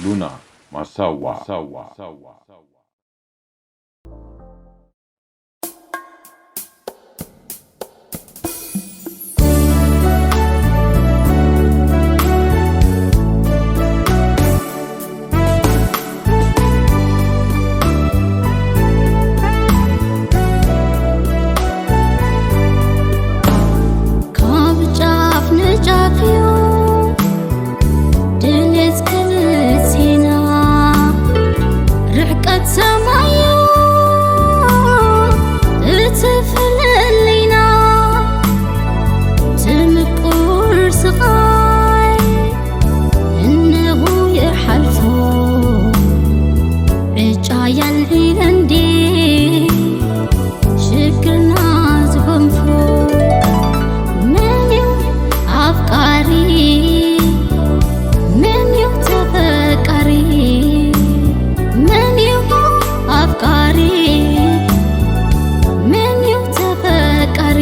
ሉና ማሳዋ። ካብ ጫፍ ንጫፍ እዩ ድሌት ክልቴና፣ ርሕቀት ሰማይ እዩ እቲ ፍልልይና። እቲ ምቁር ስቓይ እነሆ ይሓልፎ፣ ዕጫ የልዒለን ድየ ሽግርና ዝጎንፎ? መን እዩ ኣፍቃሪ? መን እዩ ተፈቃሪ? መን እዩ ኣፍቃሪ? መን እዩ ተፈቃሪ?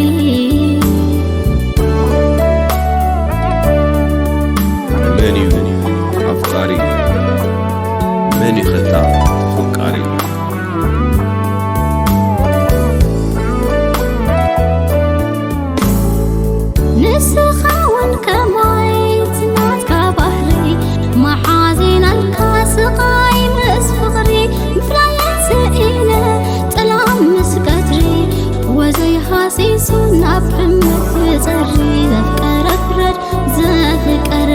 መን እዩ ኣፍቃሪ? መን እዩ ኸታ ተፈቃሪ? ንስኻ እውን ከማይ እቲ ናትካ ባህሪ፣ መሓዚናልካ ስቓይ ምስ ፍቕሪ፣ ምፍላየን ስኢነ ጥላ ምስ ቀትሪ፣ ወዘይ ሃሲሱ ናብ ሕመት ክጸሪ፣ ዘፍቀረ ፍረድ ዘፍቀረ፣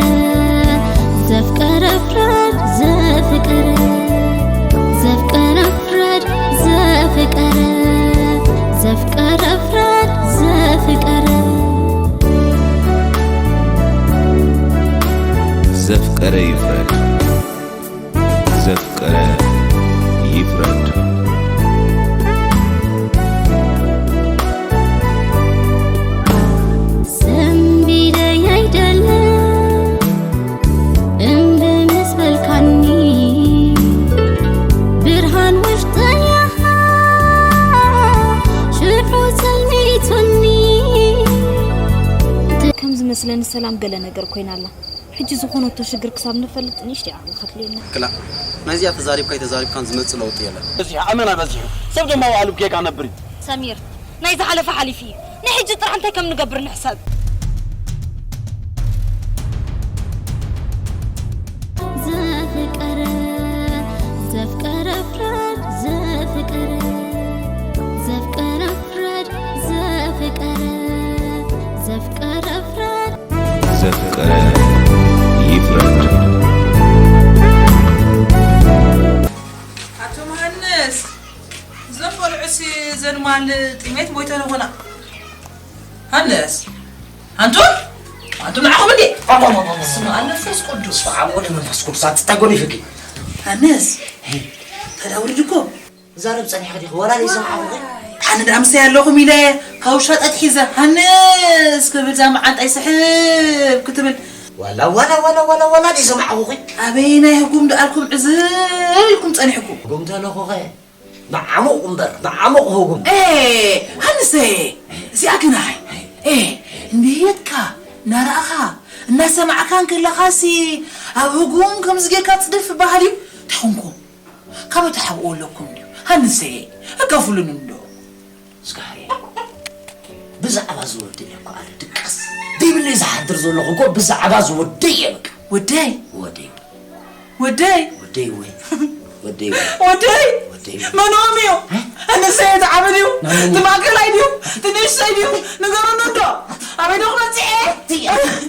ዘፍቀረ ፍረድ ዘፍቀረ፣ ዘፍቀረ ፍረድ ዘፍቀረ፣ ዘፍቀረ ፍረድ ዘፍቀረ። ዘፍቀረ ይፍረድ፣ ዘፍቀረ ይፍረድ። ሰንቢደይ ኣይደለ እምቢ ምስ በልካኒ፣ ብርሃን ውሽጠይ ኣኻ ሽዑ ጸልሚቱኒ። ከም ዝመስለኒ ሰላም ገለ ነገር ኮይና ኣላ። ሕጂ ዝኾነቶ ሽግር ክሳብ ንፈልጥ ንእሽተይ ዓቕሊ ከድልየና። ክላእ፣ ናይዚኣ ተዛሪብካ ኣይተዛሪብካን ዝመጽእ ለውጢ የለን። በዚሑ፣ ኣመና በዚሑ። ሰብ ድማ ዋዕሉ ጌጋ ነብር እዩ። ሰሚር፣ ናይ ዝሓለፈ ሓሊፉ እዩ። ናይ ሕጂ ጥራሕ እንታይ ከም ንገብር ንሕሰብ። ዘፍቀረ፣ ዘፍቀረ ፍረድ፣ ዘፍቀረ፣ ዘፍቀረ ፍረድ፣ ዘፍቀረ፣ ዘፍቀረ ፍረድ። ዘፍቀረ ይፍረድ። ኣቶ መሃንስ፣ እዞም ቆልዑሲ ዘንማል ጥሜት ሞይተን ይኾና። ሃንስ፣ ኣንቱም፣ ኣንቱም ንዓኹም እንዴ? ስም ኣብ መንፈስ ቅዱስ። ስም ኣብ ወልድ መንፈስ ቅዱስ። ኣንተ እንታይ ጎኒፍኪ? ሃንስ፣ ተዳውሪ ድኮ? ዛረብ ጸኒሕኪ ዲኺ? ወላ ዘይሰማዕኹኺ? ኣነ ደኣ ምሳይ ኣለኹም ኢለ ካብ ውሻጠ ኣትሒዘ ሃንስ ክብል እዛ መዓንጣይ ስሕብ ክትብል። ዋላ፣ ዋላ፣ ዋላ፣ ዋላ፣ ዋላ ዘይሰማዕኹኺ? ኣበየናይ ህጉም ደኣልኩም ዕዝብ ኢልኩም ጸኒሕኩም? ህጉም ተለኹኸ፣ መዓሙቕ እምበር፣ መዓሙቕ ህጉም። ኤ፣ ሃንሰ፣ እዚኣ ግናይ። ኤ፣ እንድየትካ፣ እናረኣኻ፣ እናሰማዕካ እንከለኻሲ፣ ኣብ ህጉም ከምዚ ጌርካ ጽድፍ በሃል እዩ። እንታይ ኾንኩም? ካበይ ትሓብእዎ ኣለኩም ድዩ? ሃንሰ፣ ኣካፍሉኒ እንዶ። ዝጋህርየ፣ ብዛዕባ ዝወደየ እኮ ኣነ ድቃስ ደይብለይ ዝሓድር ዘለኹ እኮ ብዛዕባ ዝወደየ በቃ። ወደይ? ወደይ። ወደይ? ወደይ ወይ። ወደይ ወይ። ወደይ? ወደይ ወይ። መኖም እዩ? እ? ኣነሰ እቲ ዓቢ ድዩ? መኖም እዩ? እቲ ማእከላይ ድዩ? እቲ ንእሽተይ ድዩ? ንገሩኒ እንዶ። ኣበይ ዶ ክመጽእ እየ? ኣቲ፣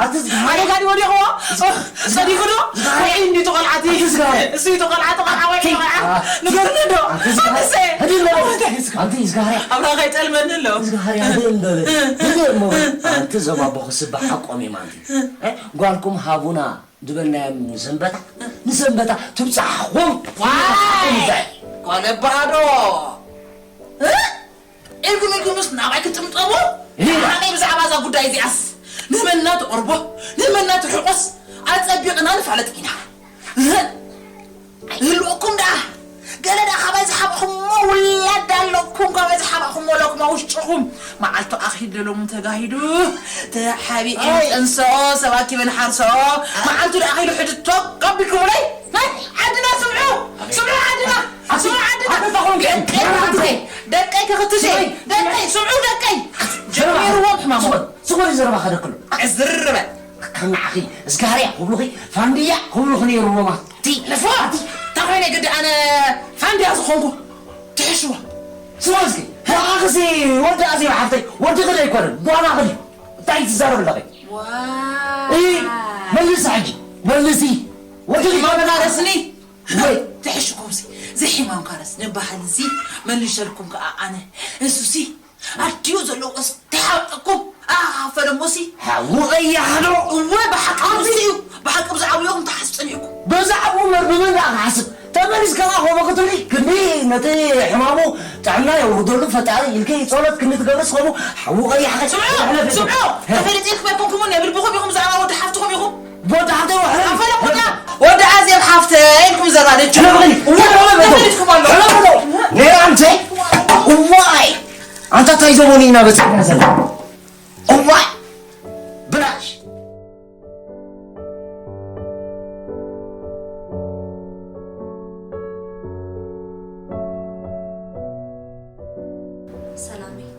ኣቲ ዝጋህርየ። ኣደጋ ድዩ ወዲቕዎ? ዝጋህርየ። ጸዲፉ ዶ? ዝጋህርየ። ወይ እንዲ ተቖልዓቲ? ኣቲ ዝጋህርየ። እሱ እዩ ተቖልዓ፣ ተቖልዓ ወይ ኣቲ፣ ተቖልዓ? ኣ-፣ ንገሩኒ እንዶ። ኣቲ ዝጋህርየ። ኣነሰ። ህዲ እሞ። ኣቲ ዝጋህርየ። ኣቲ ዝጋህርየ። ኣብራኸ ይጠልመኒ ኣሎ። ዝጋህርየ፣ ህዲ እሞ። ህዲ እሞ። ኣንቲ ዘባቦ ክስባ ሓቆም እዮም ኣንቲ። እ? ጓልኩም ሃቡና ዝበልናዮም ንሰንበታ፣ ንሰንበታ ትብጻሕኹም። ዋይ! ጓል ኣባዶ! እ? ኢልኩም ኢልኩምስ ናባይ ክትጥምጠሙ? እ? ንዓመይ ብዛዕባ እዛ ጉዳይ እዚኣስ ንመና ተቕርቦ፣ ንመና ትሕቆስ ኣጸቢቕና ንፋለጥ ኢና። እ? ይህልወኩም ደኣ፣ ገለ ደኣ ካባይ ዝሓብእኹሞ ውላድ ኣለኩም፣ ካባይ ዝሓብእኹሞ ኣለኩም ኣብ ውሽጥኹም። መዓልቱ ኣኺሉ ሎሚ ተጋሂዱ፣ ተሓቢእን ኣይ። ጥንስኦ፣ ሰብ ኣኪበን ሓርሶ። መዓልቱ ደኣ ኣኺሉ ሕጂ ቶክ ኣቢልኩምለይ። ናይ ዓድና ስምዑ፣ ስምዑ ዓድና፣ ስምዑ ዓድና። ኣበባ ኾንኪ። ደቀይ ከኽትሸይ፣ ደቀይ ከኽትሸይ፣ ስምዑ። ደቀይ ስምዑ ደቀይ። ጀሚርዎም ሕማሞም። ዝኾነ ዘረባ ከደክሉ። ኣዕዝር በል። ከም ንዓኺ እዝጋርያ ክብሉኺ ፋንድያ ክብሉኺ ነይርዎም። ኣቲ ልፎ፣ ኣቲ፣ እንታይ ኮይነ ግዲ ኣነ ፋንድያ ዝኾንኩ? ትሕሽዋ። ስማ እስኪ፣ ንዓኺሲ ወዲ ኣዜብ ሓፍተይ፣ ወዲ ኽደ ኣይኮነን፣ ጓና ኽዲ። እንታይ ትዛረብ ኣለኺ? ዋ። እይ፣ መልሲ ሕጂ፣ መልሲ። ወዲ ኽዲ ማመና ረስኒ። ወይ። ትሕሽኩምሲ፣ ዘይሕማምካ ረስ፣ ንባህልሲ፣ መልሸልኩም ከኣ ኣነ። እሱሲ፣ ኣዲኡ ዘለዎ ተሓብጠኩም ኣኸፈለ ሞሲ። ሓዉ ቀያሕ ዶ? እወ፣ ብሓቂ ሞሲ እዩ። ብሓቂ ብዛዕባ እዮም ተሓስጥን ኢኹም። ብዛዕባ እምበር ብመን ደኣ ክሓስብ? ተመሊስካ ከምኡ ክትብሊ፣ ክንዲ ነቲ ሕማሙ ጥዕና የውርደሉ ፈጣሪ ኢልኪ ጸሎት ክንዲ ትገብሪ፣ ስኸሙ ሓዉ ቀያሕ ከ-፣ ስምዑ፣ ዝሕለፍ ስምዑ፣ የብልኩም። ተፈሊጢ ክበኩምኩምን የብልብኹም ኢኹም፣ ብዛዕባ ወዲ ሓፍትኹም ኢኹም። ወዲ ሓፍተይ ወ-፣ ሕነ-፣ ኣፈለ ወዳ፣ ወዳ ኣዜብ ሓፍተይ ኢልኩም ዘራደች። ሕነ በሊ። ወ-፣ ሕነ በሊ። ተፈሊጥኩም ኣሎ። ሕነ በሊ። ነይራ ኣንተ። እዋይ። ኣንታ ታይ ዘመኑ ኢና በፂሕና ዘለና? እዋይ። ብላሽ። ሰላመይ፣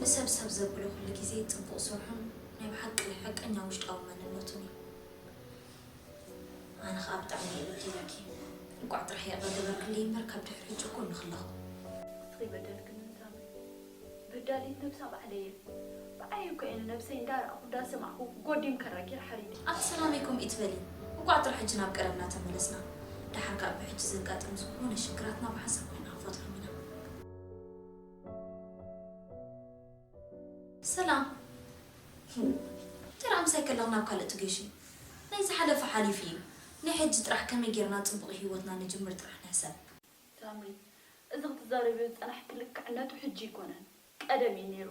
ንሰብ ሰብ ዘብሎ ኩሉ ግዜ ጽቡቕ ስርሑን ናይ ብሓቂ ሓቀኛ ውሽጣዊ መንነቱን እዩ። ኣነ ኸኣ ብጣዕሚ እየ በዲለኪ። እንቋዕ ጥራሕ ይቕረ ገበርክለይ እምበር ካብ ድሕሪ ሕጂ እኮ ንኽለኹ። ንስኺ በደልክኒ ሳሚ። በዳሊት ነብሳ ባዕለይ እየ። ብዓይ እኮ እየ ንነብሰይ እንዳረኣኹ እንዳሰማዕኹ ጎዲም ከራ ጌረ ሓሪዲ። ኣቲ ሰላመይ ከምኡ ይትበሊ። እንቋዕ ጥራሕ ሕጂ ናብ ቀደምና ተመለስና። ደሓር ከኣ ብሕጂ ዘጋጥም ዝኾነ ሽግራትና ብሓንሳብ ኮይና ክንፈትሖም ኢና። ሰላም። ተራ ምሳይ ከለኽ ናብ ካልእ ትገሺ። ናይ ዝሓለፈ ሓሊፉ እዩ። ናይ ሕጂ ጥራሕ ከመይ ጌርና ጽቡቕ ህይወትና ንጅምር ጥራሕ ንሕሰብ። ሳምሪ፣ እዚ ክትዛረብዮ ዝጸናሕኪ ልክዕነቱ ሕጂ ኣይኮነን፣ ቀደም እዩ ነይሩ።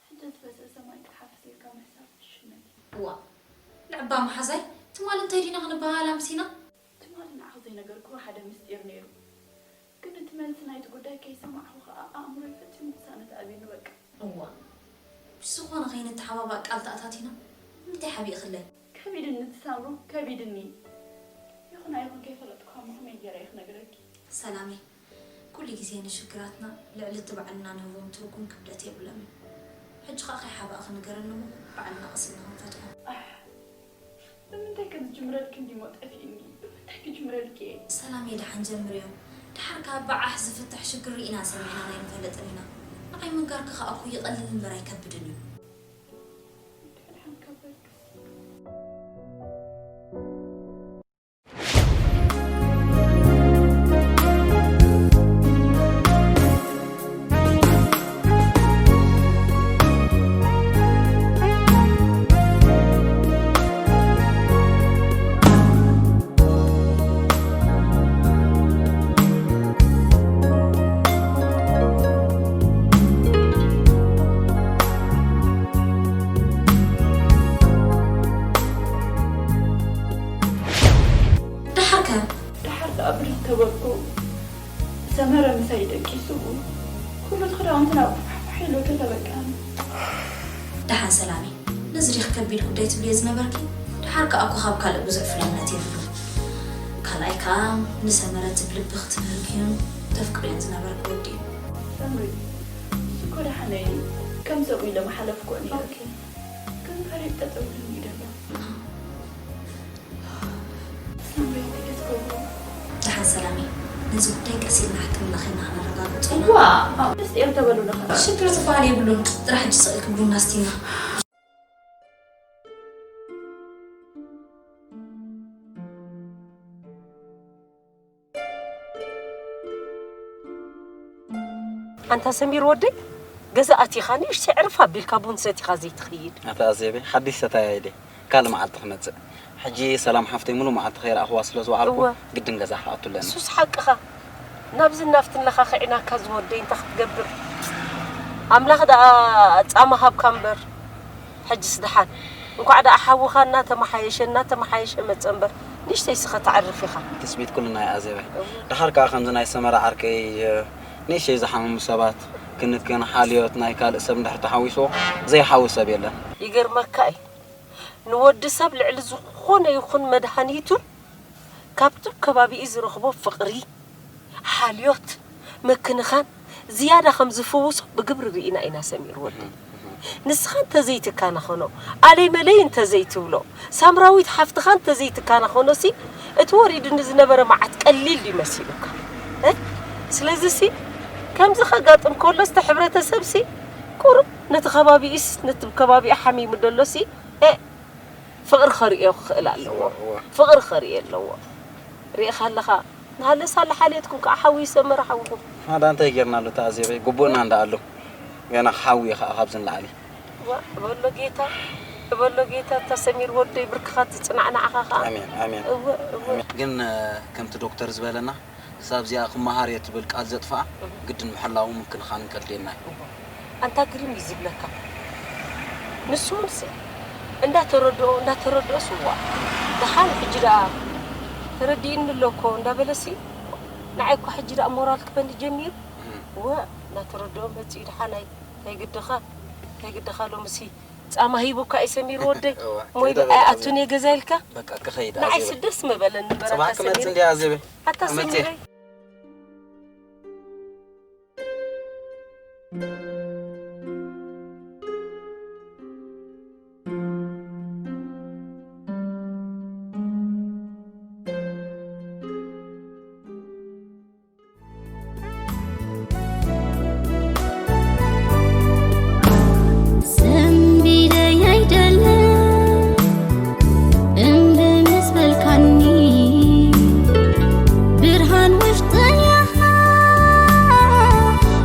ሕጂ ዝፈሰሰ ማይ ክትሓፍስ ኢልካ ምሕሳብ ሽመት እዩ። እዋ፣ ንዕባ መሓዛይ፣ ትማሊ እንታይ ዲና ክንበሃሃል ኣምሲና? ትማሊ ንዓኺ ዘይነገርክዎ ሓደ ምስጢር ነይሩ። ግን እቲ መልሲ ናይቲ ጉዳይ ከይሰማዕኹ ኸኣ ኣእምሮይ ፈጺሙ ቅሳነት ኣብዩኒ በቃ። እዋ፣ ብዝኾነ ከይንተሓባባእ ቃል ተኣታቲና፣ ንምንታይ ሓቢእኽለይ? ከቢድኒ እቲ ሳምሩ፣ ከቢድኒ። ይኹን ኣይኹን ከይፈለጥኩኻ እሞ ከመይ ገይረ እየ ክነግረኪ? ሰላመይ፣ ኩሉ ግዜ ንሽግራትና ልዕሊ እቲ ባዕልና ንህቦም ትርጉም ክብደት የብሎምን። ሕጂ ኸኣ ከይሓባእኺ ንገረኒ እሞ ባዕልና ቐሲልና ክንፈትሖ። ኣሕ፣ ብምንታይ ከም ዝጅምረልኪ እንዲሞ ጠፊእኒ። ብምንታይ ክጅምረልኪ እየ? ሰላመይ፣ ደሓን ጀምርዮ። ደሓር ካብ በዓሕ ዝፍታሕ ሽግር ርኢና ሰሚዕናን ኣይንፈልጥን ኢና። ንዓይ ምንጋርኪ ኸኣ እኮ ይቐልል እምበር ኣይከብድን እዩ። ደሓን ካብ በልክስ። ደሓር ከ? ደሓር ከኣ ብድድ ተበልኩ። ሰመረ ምሳይ ደቂሱ፣ ኩሉ እቲ ክዳውንትና ፋሕፋሕ ኢሉ ተተበቀኒ። ደሓን ሰላሚ፣ ነዚ ዲኺ ከቢድ ጉዳይ ትብልዮ ዝነበርኪ? ደሓር ከኣ እኮ ካብ ካልእ ብዙሕ ፍልይነት የብሉን። ካልኣይ ከኣ ንሰመረ ትብልቢ ክትምህርክዩን ተፍቅርዮን ዝነበርኪ ወዲ እዩ። ሰምሪ፣ እሱ እኮ ደሓነይ እዩ። ከም ሰብኡ ኢለ ምሓለፍኩ ነይረ። ኦኬ። ግን ፈሪድ ጠጠው ኢሉ እዩ ዘሎ። ሰምሪ፣ እንታይ ክትገብሩ? ደሓን ሰላሚ፣ ነዚ ጉዳይ ቀስ ኢልና ሕክምና ኸይድና ኸነረጋግጾ ኢና። እዋ፣ ምስጢር ተበሉ ንኸ። ሽግር ዝበሃል የብሉን። ጥራሕ ሕጂ ስቕ ኢልኪ ቡና ስቲና። ኣንታ ሰሚር ወደይ፣ ገዛ ኣቲኻ ንእሽተይ ዕርፍ ኣቢልካ ቡን ሰቲኻ ዘይትኸይድ? ኣታ ኣዜበይ፣ ሓዲሽ ሰታያይ ድየ? ካልእ መዓልቲ ክመጽእ። ሕጂ ሰላም ሓፍተይ ሙሉእ መዓልቲ ከይረኣኽዋ ስለ ዝወዓልኩ፣ እወ። ግድን ገዛ ክኣቱ ኣለኒ። እሱስ ሓቅኻ። ናብዚ ናብቲ እንለኻኽዒናካ ዝወደይ እንታይ ክትገብር? ኣምላኽ ደኣ ጻማ ሃብካ እምበር። ሕጅስ ደሓን። እንኳዕ ደኣ ሓውኻ እናተመሓየሸ፣ እናተመሓየሸ መጸ እምበር፣ ንእሽተይ ስኸ ተዕርፍ ኢኻ። ትስቢት ኩልና ይኣዘበ። ድሓር ከኣ ከምዚ ናይ ሰመራ ዓርከይ ንእሽተይ ዝሓመሙ ሰባት ክንክን ሓልዮት ናይ ካልእ ሰብ እንድሕር ተሓዊስዎ ዘይሓዊ ሰብ የለን። ይገርመካ እዩ ንወዲ ሰብ ልዕሊ ዝኾነ ይኹን መድሃኒቱን ካብቲ ከባቢኡ ዝረኽቦ ፍቕሪ፣ ሓልዮት፣ ምክንኻን ዝያዳ ከም ዝፍውሶ ብግብሪ ርኢና ኢና ሰሚር ወደይ። ንስኻ እንተዘይትካናኸኖ፣ ኣለይ መለይ እንተዘይትብሎ፣ ሳምራዊት ሓፍትኻ እንተዘይትካናኸኖሲ እቲ ወሪዱኒ ዝነበረ መዓት ቀሊል ድዩ መሲሉካ? እ? ስለዚሲ ከምዚ ከጋጥም ከሎስ እቲ ሕብረተሰብሲ ቁሩብ ነቲ ከባቢኡስ ነቲ ከባቢኡ ሓሚሙ ደሎሲ እ ፍቕሪ ኸርእዮ ክኽእል ኣለዎ። ፍቕሪ ኸርእዮ ኣለዎ። ርኢኻ ኣለኻ ንሃለሳ ለሓልየትኩም ከዓ ሓዊ ይሰመረ ሓውኹም። ሓዳ እንታይ ጌርና ኣሎ ተኣዜበይ ግቡእና እንዳ ኣሎ ገና ሓዊ ከዓ ካብዚ ንላዕሊ። ዋ በሎ ጌታ በሎ ጌታ እታ ሰሚር ወደይ ብርክኻ ትፅናዕ ንዓኻ ከዓ። ኣሜን ኣሜን። እወ እወ። ግን ከምቲ ዶክተር ዝበለና ክሳብ እዚኣ ክመሃር እየ ትብል ቃል ዘጥፍኣ ግድን ምሕላውን ምክንኻንን ከድልየና እዩ። ኣንታ ግርም እዩ ዝብለካ ንሱ እውን ሲ እንዳተረድኦ እንዳተረድኦስ እዋ ደሓን ሕጂ ደኣ ተረዲእኒ ኣሎ እኮ እንዳበለሲ ንዓይ እኳ ሕጂ ደኣ ሞራል ክበኒ ጀሚሩ እወ እንዳተረድኦ መፂኡ ደሓን ኣይ እንታይ ግድኻ እንታይ ግድኻ ሎምሲ ጻማ ሂቡካ እዩ ሰሚር ወደይ እዋ፣ ሞይ ከይደ በቃ ኣይኣቱን እየ ገዛ ኢልካ በቃ ክኸይድ ንዓይ ኣዜበ። ስደስ መበለኒ በረካ ጽባሕ ክመጽእ ሰሚር እንዲያ ኣዜበ። ኣታ ክመጽእ። ሰሚረይ ሰንቢደይ ኣይደለም እምቢ ምስ በልካኒ ብርሃን ውሽጠይ ኣኻ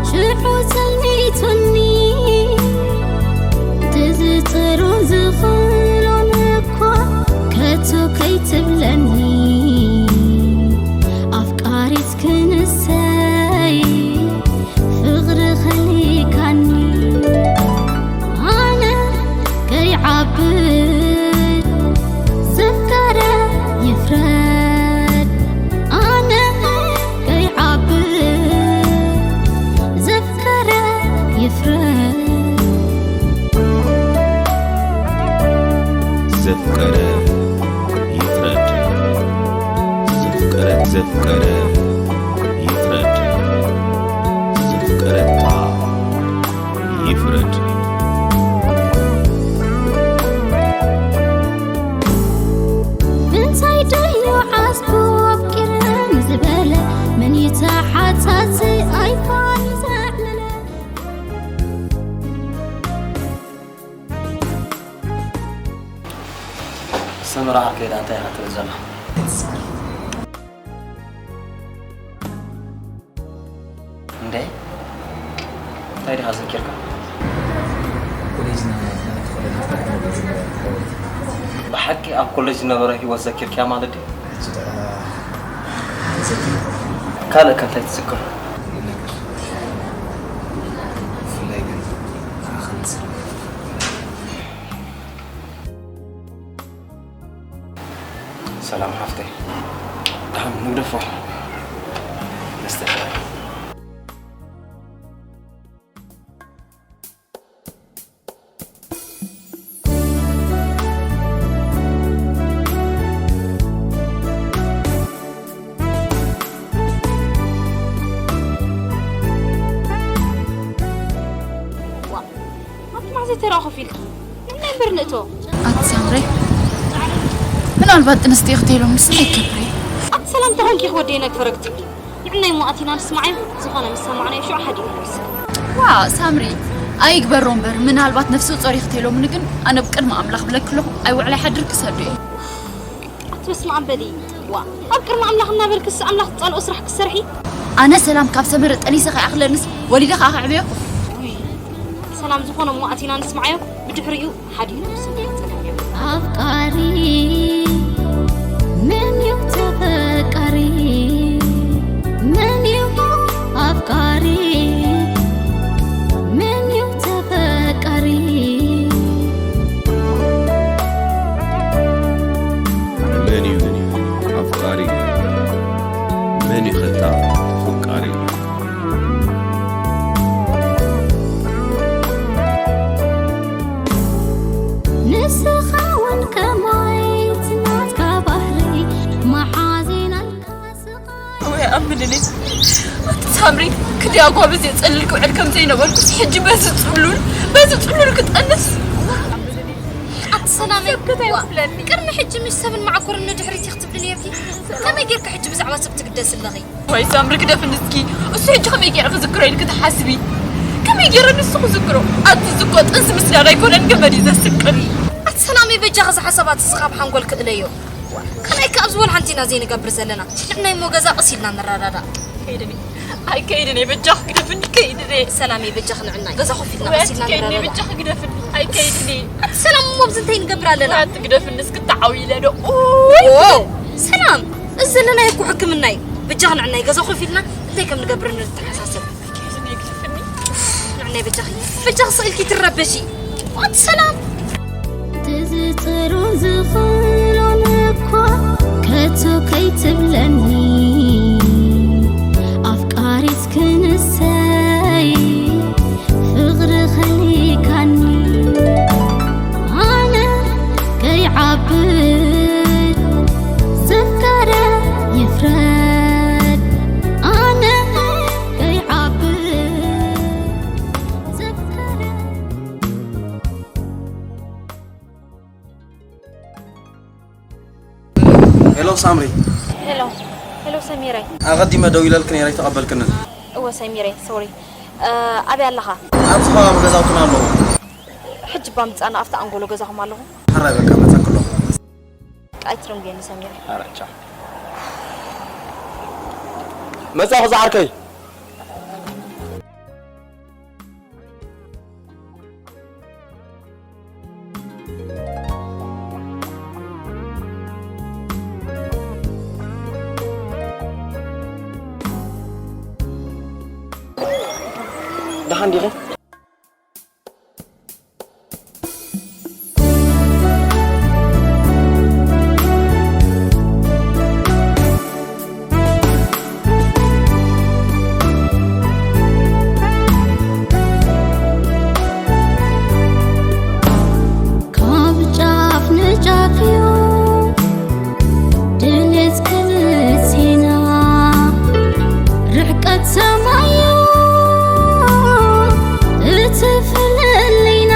ሽዑ ጸልሚቱኒ ትዝጽሮ ዝኽሎን እኳ ከቶ ከይትብለኒ ኣፍቃሪት ክንሰይ ፍቕሪ ኸሊካኒ ኣነ ከይዓብድ ዘፍቀረ ይፍረድ ኣነ ከይዓብድ ዘፍቀረ ይፍረድ ዘፍቀረ ይፍረድ ዘፍቀረ ዘፍቀረ ይፍረድ ዘፍቀረታ ይፍረድ። እንታይ ደዩ ዓስቡ ኣፍቂረን ዝበለ መን ይተሓጻጽ ኣይፋል ዘዕለለ ሰመራ ዓርከይ ደኣ እንታይ ኢኻ ትብል ዘለኻ? እንዴ እንታይ ዲኻ ዘኪርካ? ብሓቂ ኣብ ኮሌጅ ዝነበረ ህይወት ዘኪርክያ ማለት ድዩ? ካልእ ከ እንታይ ትዝክር? ሰላም ሓፍተይ ደሓን ንግደፎ መስተ ሻሂ ኣብቲ ማዕዘ ተረኣ ኮፍ ኢልኪ ንዕናይ እምበር ንእቶ ኣቲ ሳምረይ ምናልባት ጥንስቲ ክትህሎም ንስኻ ይከብሪ ኣቲ ሰላም ተኾንኪ ክወደይ ነግፈረግቲ ንዕናይ እሞ ኣቲና ንስማዓዮ ዝኾነ ምስ ሰማዕናዮ ሽዑ ሓዲኡ ንወስድ ዋ ሳምሪ ኣይግበሮ እምበር ምናልባት ነፍሲ ጾሪ ክትህሎምኒ ግን ኣነ ብቅድሚ ኣምላኽ ብለኪ ኣለኹ ኣይውዕል ኣይሓድር ክሰዱ እየ ኣቲ በስመ ኣብ በሊ ዋ ኣብ ቅድሚ ኣምላኽ እናበልክስ ኣምላኽ ዝጸልኦ ስራሕ ክትሰርሒ ኣነ ሰላም ካብ ሰመረ ጠኒሰ ከይኣኽለንስ ወሊደ ከኣ ከዕብዮ ሰላም ዝኾነ እሞ ኣቲና ንስምዓዮ ብድሕሪኡ ሓዲኡ ንወስድ ጸገም የብሉ ኣፍቃሪ መን እዩ ተፈቃሪ መን እዩ ኣፍቃሪ መን እዩ ተፈቃሪ መን እዩ ኣምሪ ክድያ ጓብዝ የጸልል ክውዕል ከም ዘይነበርኩስ፣ ሕጂ በዚ ጽሉል፣ በዚ ጽሉል ክጠንስ። ኣቲ ሰላመይ፣ ሰብ ከታይ ዋ፣ ክብለኒ? ቅድሚ ሕጂ ምስ ሰብን መዓኮርን ንድሕሪት ኢኺ ትብሊ ነይርኪ። ከመይ ጌርኪ ሕጂ ብዛዕባ ሰብ ትግደሲ ኣለኺ? ወይ ሳምሪ፣ ግደፍኒ እስኪ። እሱ ሕጂ ከመይ ገይረ ክዝክሮ ኢልኪ ትሓስቢ? ከመይ ገይረ ንሱ ክዝክሮ? ኣቲ ዝኮ ጥንሲ ምስዳድ ኣይኮነን፣ ገመድ እዩ ዘስቅል። ኣቲ ሰላመይ፣ በጃኺ እዚ ሓሳባት እዚ ካብ ሓንጎልኪ እለዮ። ከመይ ከ ኣብዚ ወላ ሓንቲ ኢና ዘይንገብር ዘለና? ንዕናይ እሞ ገዛ ቀስ ኢልና ንረዳዳእ። ከይድኒ። ኣይከይድን እየ፣ በጃኺ ግደፍኒ፣ ከይድን እየ። ሰላመይ፣ በጃኺ ንዕናይ ገዛ ኮፍ ኢልና ወይ ቀስ ኢልና ኣትከይድኒ፣ ንረዳዳእ። በጃኺ ግደፍኒ፣ ኣይከይድን እየ። ኣቲ ሰላም እሞ ኣብዚ እንታይ ንገብር ኣለና? ወይ ኣቲ ግደፍኒ፣ እስኪ ተዓው ኢለ ዶ። ኡይ! ኦ፣ ሰላም፣ እዚ ዘለናዮ እኮ ሕክምና እዩ። በጃኺ ንዕናይ ገዛ ኮፍ ኢልና እንታይ ከም ንገብር ንተሓሳሰብ። ከይድን እየ፣ ግደፍኒ። ንዕናይ በጃኺ፣ በጃኺ ስቕ ኢልኪ ትረበሺ። ኣቲ ሰላም። ትዝጽሩን ዝኽእሉን እኳ ከቶ ከይትብለኒ፣ ኣፍቃሪት ክንሰይ ፍቕሪ ከሊካኒ። ኣነ ከይዓብድ ዘፍቀረ ይፍረድ፣ ኣነ ከይዓብድ ዘፍቀረ። ሄሎ ሳምሪ። ሄሎ። ሄሎ ሰሚረይ። ኣቐዲመ ደው ኢለልክ ነይረ፣ ኣይተቐበልክንን። እወ ሰሚረይ፣ ሶሪ። እ፣ ኣበይ ኣለኻ? ኣብዚ ከባቢ ገዛውትና ኣለኹ። ሕጂ እባ ምጻና ኣብቲ ኣንጎሎ ገዛኹም ኣለኹ። ሕራይ በቃ መጻኩ ኣለኹ። ኣይትደንጉየኒ ሰሚረይ። ኧረ ቻው። መጻኹ ዝዓርከይ። ደሓን ዲኹም? ካብ ጫፍ ንጫፍ እዩ ድሌት ክልቴና፣ ርሕቀት ሰማይ እዩ እቲ ፍልልይና።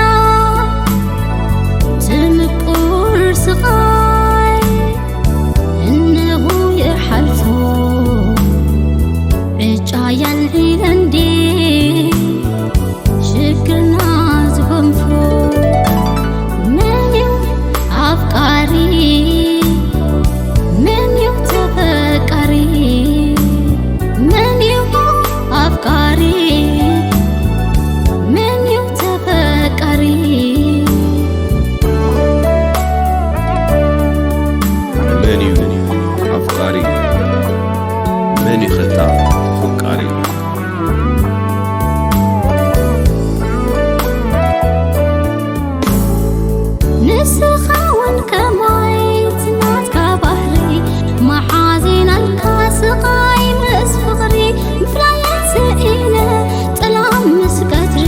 እቲ ምቁር ስቓይ እነሆ ይሓልፎ፣ ዕጫ የልዒለን ድየ ሽግርና ዝጎንፎ? መን እዩ ኣፍቃሪ? መን እዩ ተፈቃሪ? መን እዩ ኣፍቃሪ? መን እዩ ተፈቃሪ? መን እዩ ኣፍቃሪ? መን እዩ ኸታ ተፈቃሪ? ንስኻ እውን ከማይ እቲ ናትካ ባህሪ፣ መሓዚናልካ ስቓይ ምስ ፍቕሪ፣ ምፍላየት ስኢነ ጥላ ምስ ቀትሪ፣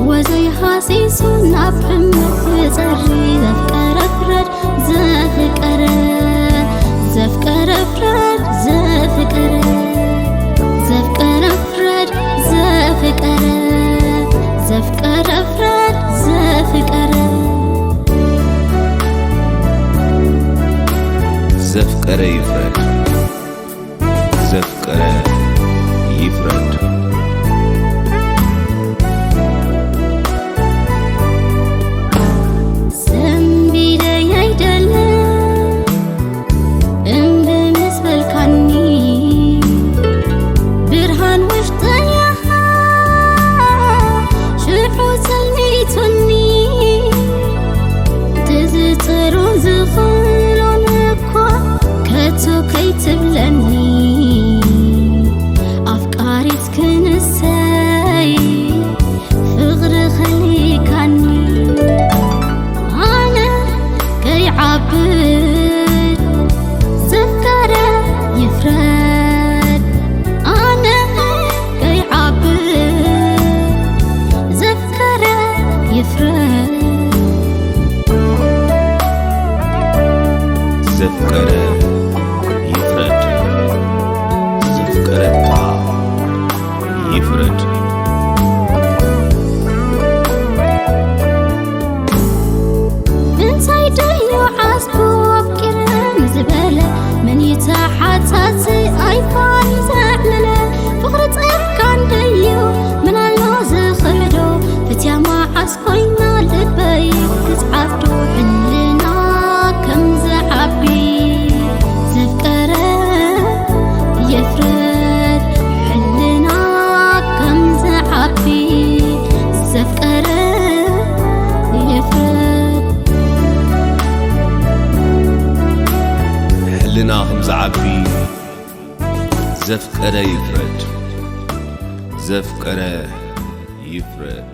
ወዘይ ሃሲሱ ናብ ሕምቕ ክጸሪ፣ ዘፍቀረ ፍረድ ዘፍቀረ፣ ዘፍቀረ ፍረድ ዘፍቀረ፣ ዘፍቀረ ፍረድ ዘፍቀረ፣ ዘፍቀረ ፍረድ ዘፍቀረ። ዘፍቀረ ይፍረድ፣ ዘፍቀረ ይፍረድ። ሰንቢደይ ኣይደለ እምቢ ምስ በልካኒ፣ ብርሃን ውሽጠይ ኣኻ ሽዑ ጸልሚቱኒ። ትዝጽሩን ዝኽእሉን እኳ ከቶ ከይትብለኒ፣ ኣፍቃሪት ክንሰይ ፍቕሪ ከሊካኒ። ኣነ ከይዓብድ ዘፍቀረ ይፍረድ፣ ኣነ ከይዓብድ ዘፍቀረ ይፍረድ። ዘፍቀረ ይፍረድ፣ ዘፍቀረታ ይፍረድ። እንታይ ደዩ ዓስቡ ኣፍቂረን ዝበለ፣ መን ይተሓታቲ ኣይፋል ዘዕለለ። ፍቕሪ ጨካን ደዩ፣ መን ኣሎ ዝኽሕዶ? ፈትያ መዓስ ኮይና ልበይ ክትዓብዶ? ሕልና ከም ዝዓቢ ዘፍቀረ ይፍረድ። ሕልና ከም ዝዓቢ ዘፍቀረ ይፍረድ። ሕልና ከም ዝዓቢ ዘፍቀረ ይፍረድ። ዘፍቀረ ይፍረድ።